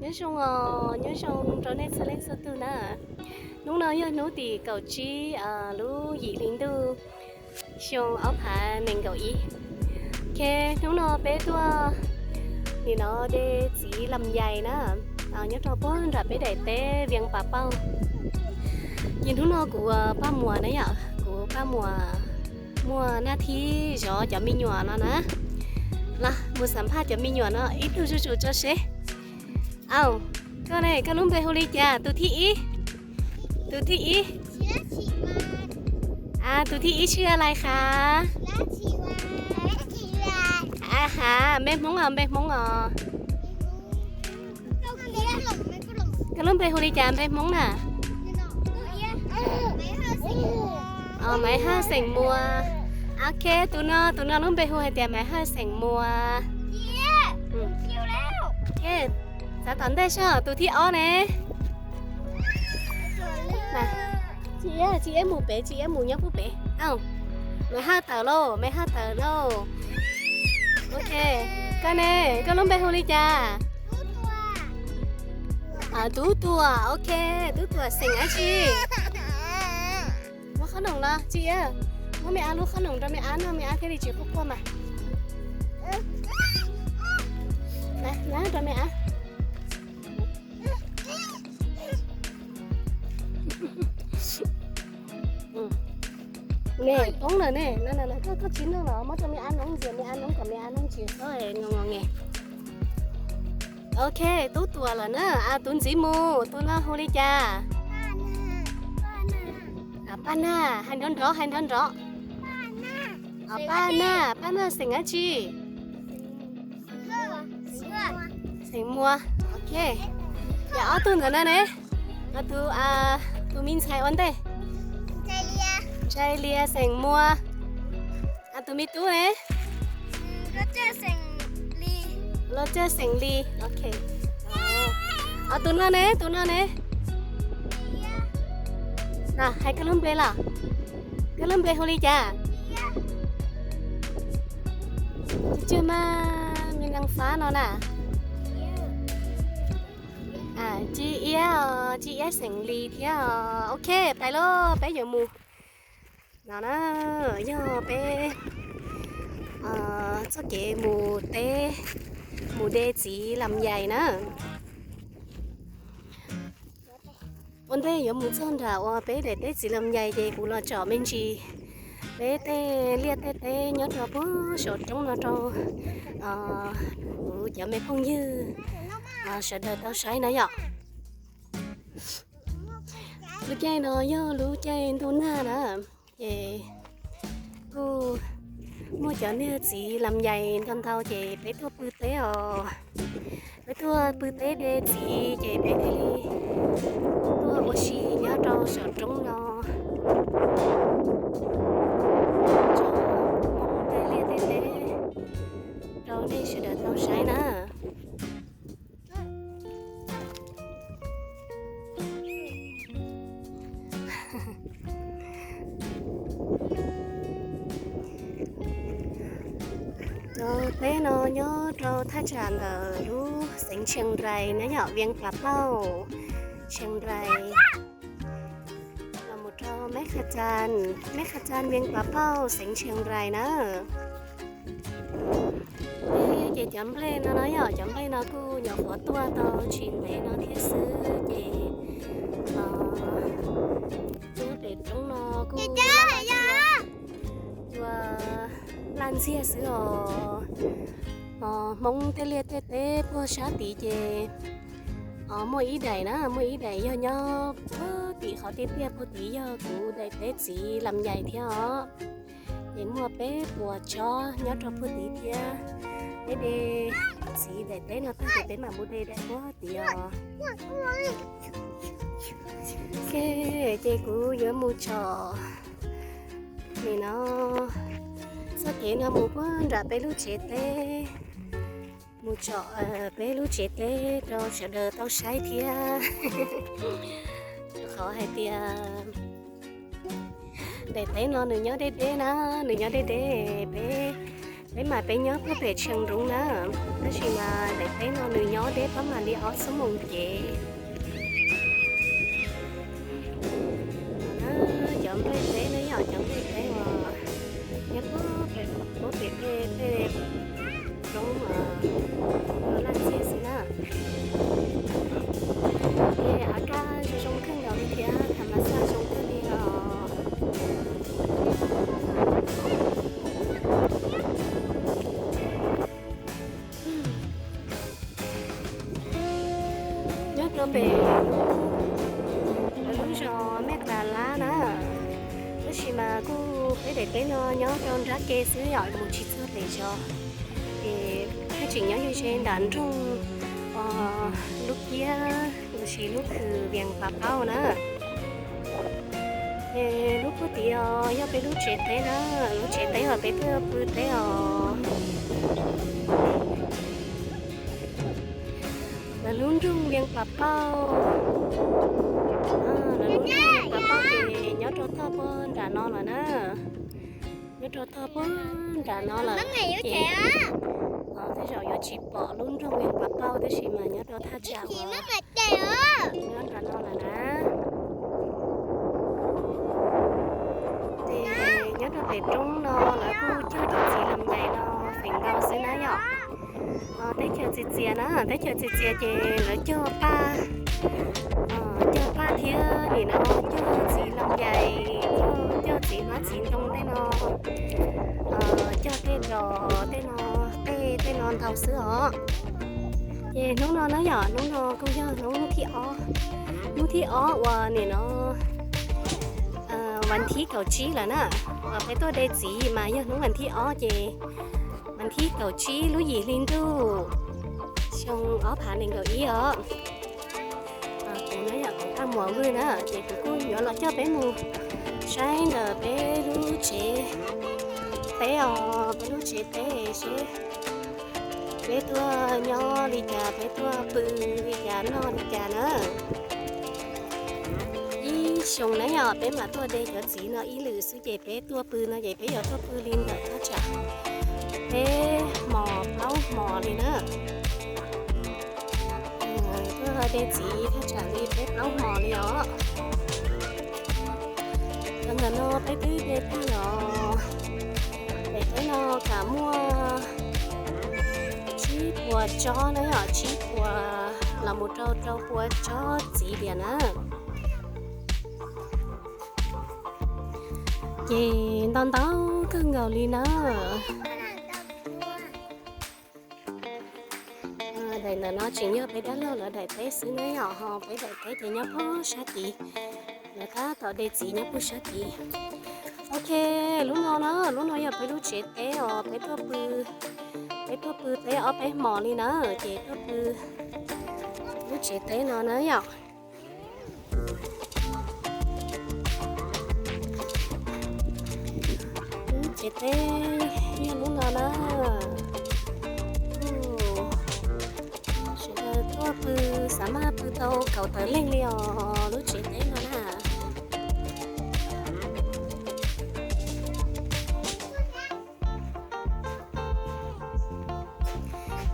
Nyob zoo os, nyob zoo rau nej txhua leej txhua tug na. Hnub no yog hnub tim kaum tsib lub yim hli ntuj xyoo ob phav nees nkaum ib. Ok, hnub no peb tuaj nim no de txiv lam yais na, nyob rau puag nram peb daim teb Vias Pas Pauj. Ces hnub no kuv paj muam na yom, kuv paj muam muaj naj thib zov cov me nyuam no na. Los mus xam phaj cov me nyuam no ib tug zuj zus tso seb. Au, koj ne, koj lub npe hu li cas? Tus thib ib, tus thib ib. Tus thib ib tshwj lais khav. A ha, npe Hmoob os, npe Hmoob os. Koj lub npe hu li cas npe Hmoob na? Maiv Hawj xeem Muas. Ok, tus no, tus no lub npe hu hais tias Maiv Hawj xeem Muas. Xav tom ntej seb tus thib ob ne. Tsis iab, tsis iab mus pem, tsis iab mus nyob puag pem. Maiv Hawj tawm lauj, Maiv Hawj tawm lauj. Ok, koj ne, koj lub npe hu li cas? Tub Tuam, ok, Tub Tuam xeem dab tsi? Muab qhob noom los tsis iab, muab me ab lub qhob noom rau me ab noj, me ab thiaj li tsis quaj quaj mas. Rau me ab. Ne, poob lawm ne, koj tsis noj los muab rau me ab noob ntxias, me ab noob kom me ab noob tsis txhob nge nge. Ok, Tub Tuam lawm na, tus ntxiv mus, tus no hu li cas? Paj Nag, hais nrov nrov, hais nrov nrov. Paj Nag, Paj Nag xeem dab tsi? Xeem Muas, ok. Yog ob tug ntawd na ne, tus, tus me ntxhais ua ntej. Ntxhais Lias xeem Muas. Tus me tub ne? Loj Tsawg xeem Lis, ok. Tus no ne, tus no ne? Hais koj lub npe los? Koj lub npe hu li cas? Tsis tsawg mas me neeg fab no na. Tsis iab, tsis iab xeem Lis thiab. Ok, pais lauj, peb yuav mus. No na, yog peb txoj kev mus teb, mus de txiv lam yais na. Ua ntej yuav mus txog nram uas peb daim teb txiv lam yais ces kuv los tsom me ntsis peb tej liaj tej teb nyob rau puag saum roob no rau kuv cov me phooj ywg sawv daws tau saib na yom. Lub caij no yog lub caij ntuj nag na, ces kuj muaj cov niag txiv lam yais ntau ntau ces peb tuaj pw teb os. Peb tuaj pw teb de txiv ces peb thiaj li tuaj ua si nyob rau saum roob no. Tsom tej liaj tej teb rau nej sawv daws tau saib na. Cov teb no nyob rau thaj tsam ntawm lub xeev Tsheej Rais na yom, Vias Pas Pauj, Tsheej Rais. Los mus rau Meb Khas Cas, Meb Khas Cas, Vias Pas Pauj, xeev Tsheej Rais na. Ces cov nplej no no yog cov nplej no kuj nyuam qhuav tuaj tau tsis ntev no thiab xwb ces lub pem roob no kuj cua laj ntxiag xwb os. Hmoob tej liaj tej teb puag sab tid ces muaj ib daim na, muaj ib daim yog nyob puag tim qhov tiaj tiaj puag tid yog kuv daim teb txiv lam yais thiab os. Ces muaj peb puas tsob nyob rau puag tid thiab. Peb de txiv daim teb no tag ces peb mam mus de daim puag tid os. Ok, ces kuv yuav mus tsom nim no txoj kev no mus puag nram peb lub tsev teb, mus tsom peb lub tsev teb rau sawv daws tau saib thiab. Rau qhov hais tias daim teb no nws nyob deb deb na, nws nyob deb deb, peb Peb mas peb nyob puag pem Tsheej Nroov na, tab sis mas daim teb no nws nyob deb pab mam li ob xuab moos kev. Cov nplej teb na yom, cov nplej teb uas nyob puag pem, puag pem tej roob laj txias xwb na. Ces av kaj zoo zoo kawg nkaus li thiab, tham mas xaj zoo kawg li os. Nyob rau pem lub zos Mej Tas Lab na, tab sis mas kuj peb daim teb no nyob rau nrab ke xwb yom, mus tsis txog pem zos. Ces peb tseem nyob ze ze nram nroog Lub Kiab los sis lub kws Vias Pas Paub na. Ces lub puag tid os yog peb lub tsev teb na, lub tsev teb uas peb tuaj pw teb os. Lawv lub nroog Vias Pas Paub, lawv lub nroog Vias Pas Paub ces nyob rau toj puag nram no lawm na. Nyob rau toj puag nram no lawm ces tej zaum yuav tsis pom lub nroog Vias Pas Paub tab sis mas nyob rau thaj tsam uas nyob nram no lawm na. Ces nyob rau pem roob no lawv kuj cog cov txiv los nyais no feem ntau xwb na yom. Teb chaws txias txias na, teb chaws txias txias ces lawv cog paj, cog paj thiab nim no cog txiv los nyais, cog txiv hmab txiv ntoo tej no, cog tej dos tej no, tej tej no ntau xwb os. Ces hnub no na yom, hnub no kuj yog hnub thib ob, hnub thib ob uas nim no vas thib kaum tsib lawm na. Peb tuaj de txiv mas yog hnub vas thib ob ces vas thib kaum tsib lub yim hli ntuj xyoo ob phav nees nkaum ib os. Kuv na yom, kuv Paj Muas Vwj na, ces kuv kuj yuav los coj peb mus saib ntawm peb lub tsev teb os, peb lub tsev teb seb peb tuaj nyob li cas, peb tuaj pw li cas noj li cas na. Ib xyoos na yom, peb mam tuaj de cov txiv no ib lwm xwb ces peb tuaj pw no ces peb yuav tuaj pw li ntawm thaj tsam peb hmos plaub hmos li na. Tuaj de txiv thaj tsam li peb plaub hmos li os. Cov ntawm no peb twb de tag los, pem teb no kam muaj tsib puas tsob na yom, tsib puas los mus rau rau puas tsob txiv diam na. Ces ntau ntau kawg nkaus li na. Daim ntawm no tseem yog peb dab laug lawv daim teb xwb na yom, ho peb daim teb ces nyob puag sab tid, lawv tab tom de txiv nyob puag sab tid. Ok, lub no na, lub no yog peb lub tsev teb os, peb tuaj pw, peb tuaj pw teb ob peb hmos li na, ces tuaj pw lub tsev teb no na yom. Lub tsev teb yog lub no na. Sawv daws tuaj pw, xav mas pw tau kaum tawm leej li os lub tsev teb no na.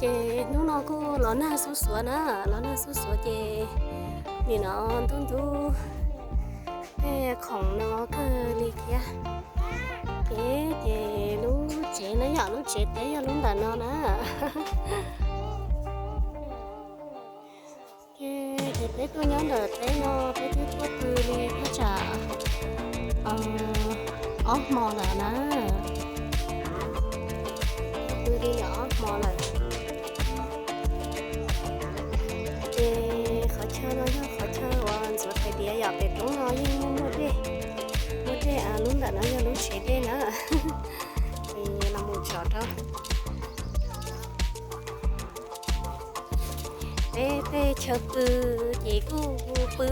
Ces hnub no kuj los nag xuv xuav na, los nag xuv xuav ces nim no ntub ntub tej khoom no kawg li thiab. Ces, ces lub tsev na yom, lub tsev teb yog lub ntawm no na. Ces peb tuaj nyob ntawm teb no peb twb tuaj pw li thaj tsam ob hmo lawm na. Pw li ob hmo lawm. Ces qhov chaw no yog qhov chaw uas ntxuav tais diav yom, pem roob no yeej muaj muaj dej, muaj dej, lub ntawm no yog lub tsev dej na. Ces los mus tsom rau. Peb tej chaw pw ces kuj pw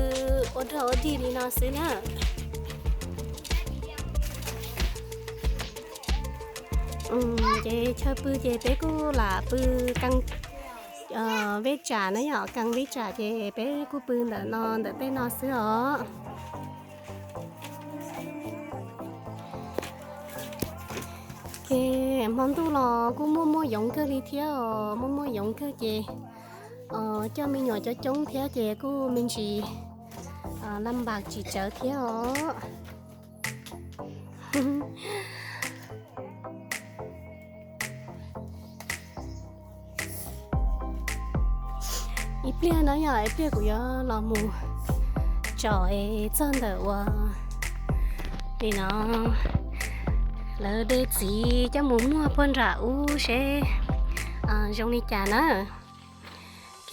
ua dog ua dig li no xwb na. Ces chaw pw ces peb kuj lam pw ka veb tsam na yom, ka veb tsam ces peb kuj pw ntawm no ntawm tej no xwb os. Ces hmo ntuj los kuj muaj muaj yoov kawg li thiab os, muaj muaj yoov kawg ces coj me nyuam coob coob thiab ces kuj me ntsis la npas tsis tsawv thiab os. Ib pliag no yog ib pliag kuv yuav los mus tsom es txog ntawm uas nim no lawv de txiv coj mus muag puag nram ub seb zoo li cas na. Ok,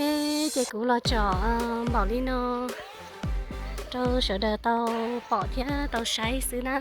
ces kuv los tsom npaum li no rau sawv daws tau pom thiab tau saib xwb na.